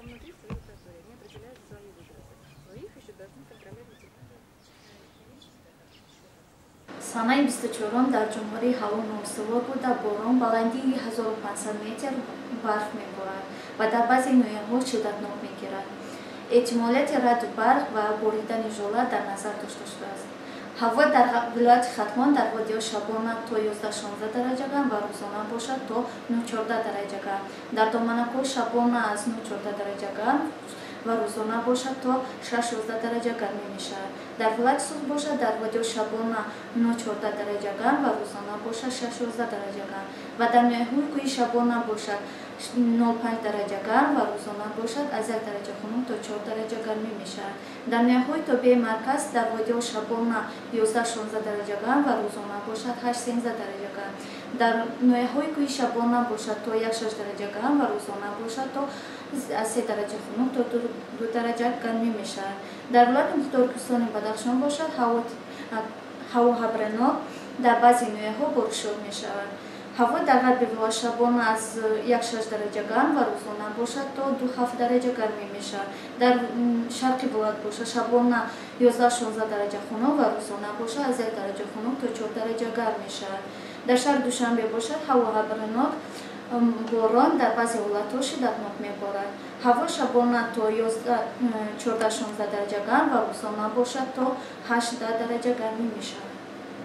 Там внутри свои лаборатории, они определяют свои выбросы, но их еще должны контролировать. Санаи 24 дар ҷумҳурӣ ҳаво ноустувор буда, борон, баландии 1500 метр барф меборад ва дар баъзе ноҳияҳо шиддатнок мегирад. Эҳтимолияти раъду барқ ва боридани жола дар назар дошта шудааст. Ҳаво дар вилояти Хатлон дар водиҳо шабона то 11-16 дараҷа гарм ва рӯзона бошад то 9-14 дараҷа гарм. Дар доманакҳо шабона аз 9-14 дараҷа гарм ва рӯзона бошад то 6-16 дараҷа гармӣ мешавад. Дар вилояти Суғд бошад, дар водиҳо шабона 9-14 дараҷа гарм ва рӯзона бошад 6-16 дараҷа гарм ва дар ноҳияҳои кӯҳи шабона бошад 0,5 дараҷа гарм ва рӯзона бошад аз 1 дараҷа хунук то 4 дараҷа гармӣ мешавад. Дар ноҳияҳои тобеи марказ дар водиҳо шабона 11-16 дараҷа гарм ва рӯзона бошад 8-13 дараҷа гарм. Дар ноҳияҳои кӯҳи шабона бошад то 1-6 дараҷа гарм ва рӯзона бошад то аз 3 дараҷа хунук то 2 дараҷа гармӣ мешавад. Дар вилояти Мухтори Кӯҳистони Бадахшон бошад ҳаво ҳабренок, дар баъзе ноҳияҳо боришот мешавад. Ҳаво дар ғарби вилоят шабона аз 1-6 дараҷа гарм ва рӯзона бошад то 2-7 дараҷа гармӣ мешавад. Дар шарқи вилоят бошад шабона 11-16 дараҷа хунук ва рӯзона бошад аз 1 дараҷа хунук то 4 дараҷа гарм мешавад. Дар шаҳри Душанбе бошад ҳаво ҳабренок, борон дар баъзе ҳолатҳо шиддатнок меборад. Ҳаво шабона то 14-16 дараҷа гарм ва рӯзона бошад то 8 дараҷа гармӣ мешавад.